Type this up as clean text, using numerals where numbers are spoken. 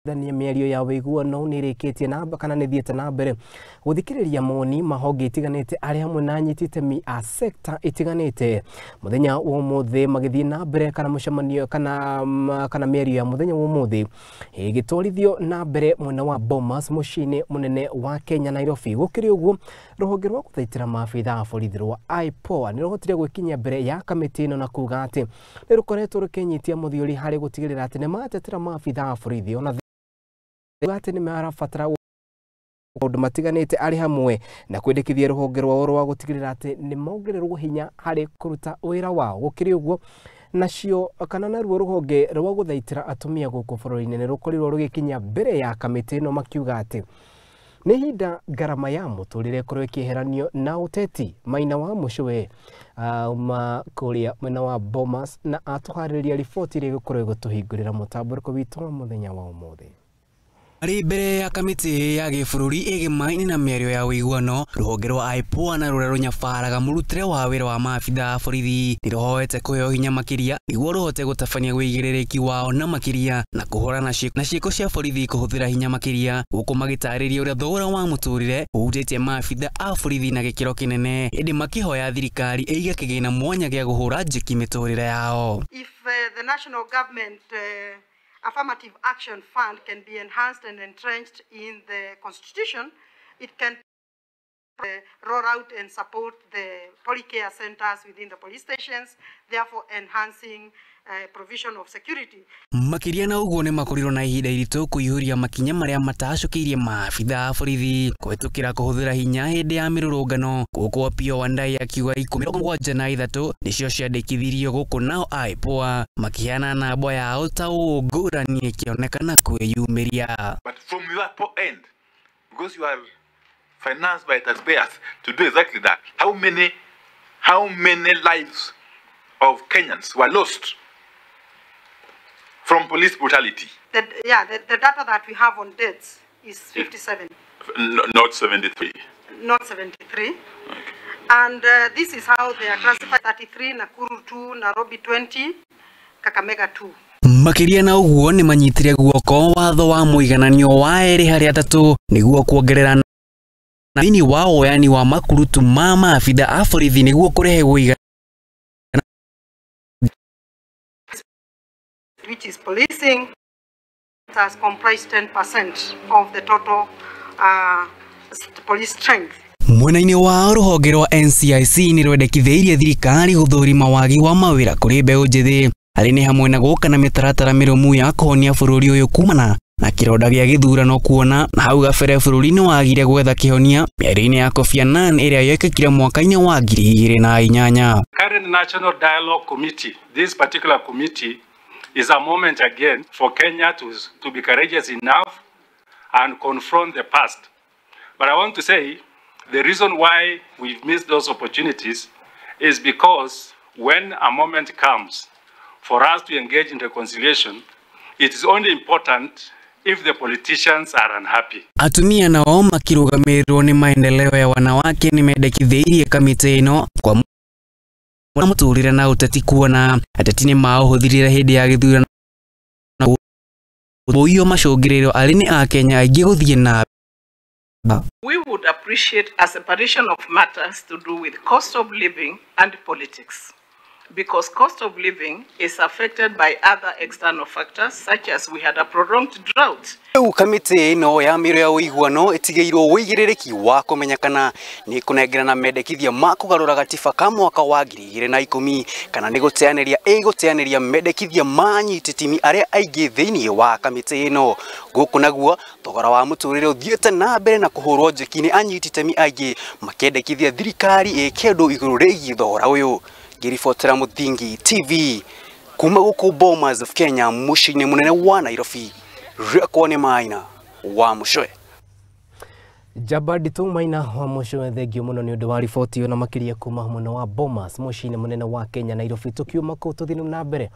Thania mĩario ya ũiguano nĩ ĩrĩkĩtie na kana nĩ thiĩte na mbere gũthikĩrĩria mawoni ma honge itiganĩte arĩa hamwe na anyiti itemi a sekta itiganĩte. Mũthenya wa ũmũthĩ magĩthiĩ na mbere kana mũcemanio kana mĩario ya mũthenya wa ũmũthĩ ĩgĩtwarithio na mbere mwena wa Bomas, mũciĩ-inĩ mũnene wa Kenya, Nairobi. Gũkĩrĩ ũguo, rũhonge rwa gũthaitĩra maabitha a borithi rwa IPOA nĩ rũhotire gwĩkinyia mbere ya kamĩtĩ ĩno na kuga atĩ nĩ rũkoretwo rũkĩnyitia mũthiori harĩ gũtigĩrĩra atĩ nĩ matetera maabitha a borithi, ona atĩ nĩ marabatara maũndũ matiganĩte, arĩ hamwe na kwendekithia rũhonge rwao rwa gũtigĩrĩra atĩ nĩ mongererwo hinya harĩ kũruta wĩra wao. Gũkĩrĩ ũguo, nacio kana naruo rũhonge rwa gũthaitĩra atumia gũkũ bũrũri-inĩ nĩ rũkorirwo rũgĩkinya mbere ya kamĩtĩ ĩno, makiuga atĩ nĩ ihinda ngarama ya mũtũrĩre ĩkorwo ĩkĩeheranio na ũteti. Maina wa Mũcũwe auma kũrĩa mwena wa Bomas na atũharĩrĩria riboti ĩrĩa ĩgũkorwo ĩgũtũhingũrĩra mũtambũrũko witũ wa mũthenya wa ũmũthĩ. Arĩ mbere ya kamĩtĩ ya gĩbũrũri ĩgĩmaine na mĩario ya ũiguano, rũhonge rwa IPOA na rũrĩa rũnyabaraga mũrutĩre wa wĩra wa maabitha a borithi nĩ rũhoete kũheo hinya makĩria nĩguo rũhote gũtabania wĩigĩrĩrĩki wao na makĩria na kũhũrana na ciĩko cia borithi kũhũthĩra hinya makĩria, gũkũ magĩtarĩria ũrĩa thogora wa mũtũrĩre ũhutĩtie maabitha a borithi na gĩkĩro kĩnene, ĩndĩ makĩhoya thirikari ĩige kĩgĩna mwanya gĩa kũhũra njeki mĩtũrĩre yao. If the national government affirmative action fund can be enhanced and entrenched in the constitution, it can roll out and support the polycare centers within the police stations, therefore enhancing provision of security. Makĩria na ũguo, nĩ makorirwo na ihinda iritũ kũihũria makinya marĩa matacũkĩirie maabitha a borithi kũhĩtũkĩra kũhũthĩra hinya hĩndĩ ya mĩrũrũngano, gũkũ Opiyo Wandayi akiuga 73 nĩcio ciandĩkithirio, gũkũ nao IPOA makĩheana namba yao ta ũũ ngũrani ĩkĩonekana kwĩyumĩria. But from your end, because you are financed by taxpayers to do exactly that, how many lives of Kenyans were lost from police brutality? Yeah, the data that we have on deaths is 57. No, not 73. Not 73. And this is how they are classified: 33, Nakuru 2, Nairobi 20, Kakamega 2. Makĩria na ũguo, nĩ manyitire guoko watho wa mũigananio wa 2 harĩ 3 nĩguo kuongerera na thĩinĩ wa woyani wa makurutu ma maabitha a borithi nĩguo kũrehe ũigananu. Which is policing, has comprised 10% of the total police strength. Mwena-inĩ wao, rũhonge rwa NCIC nĩ rwendekithĩirie thirikari gũthũrima wagi wa mawĩra kũrĩ mbeũ njĩthĩ, arĩ nĩ hamwe na gũka na mĩtaratara mĩrũmu ya kũhonia bũrũri ũyũ kumana na kĩronda gĩa gĩthurano, kuona na hau gabere bũrũri nĩ wagire gwetha kĩhonia mĩario-inĩ ya Kofi Annan ĩrĩa yekĩkire mwaka-inĩ wa 2008. Current National Dialogue Committee, this particular committee, is a moment again for Kenya to be courageous enough and confront the past. But I want to say the reason why we've missed those opportunities is because when a moment comes for us to engage in reconciliation, it is only important if the politicians are unhappy. Atumia nao makĩrũgamĩrĩrwo nĩ maendeleo ya wanawake nĩ mendekithĩirie kamĩtĩ ĩno kwa mũtũrĩre na ũteti, kuona ateti nĩ maũhũthĩrire hĩndĩ ya gĩthurano ũio macũngĩrĩro arĩ nĩ akenya aingĩ gũthiĩ na We would appreciate a separation of matters to do with cost of living and politics, because cost of living is affected by other external factors, such as we had a prolonged drought. Rĩu kamĩtĩ ĩno ya mĩario ya ũiguano ĩtigĩirwo wũigĩrĩrĩki wa kũmenya kana nĩ kũnengerana mendekithia ma kũgarũra gatiba ka mwaka wa 2010 kana nĩ gũteanĩria ĩgũteanĩria mendekithia ma anyiti itemi arĩa aingĩ thĩinĩ wa kamĩtĩ ĩno. Gũkũ naguo thogora wa mũtũrĩre ũthiĩte na mbere na kũhũrwo njeki nĩ anyiti itemi aingĩ, makĩendekithia thirikari ĩke ũndũ igũrũ rĩgiĩ thogora ũyũ. Ngĩribotera Mũthingi TV kuma gũkũ Bomas of Kenya, mũciĩ-inĩ mũnene wa Nairobi, rĩakwa nĩ Maina wa Mũcwe. Njamba nditũ Maina wa Mũcwe, thengio mũno nĩ ũndũ wa riboti ĩyo na makĩria kuma mwena wa Bomas, mũciĩ-inĩ mũnene wa Kenya, Nairobi. Tũkiuma kũu tũthiĩ na mbere.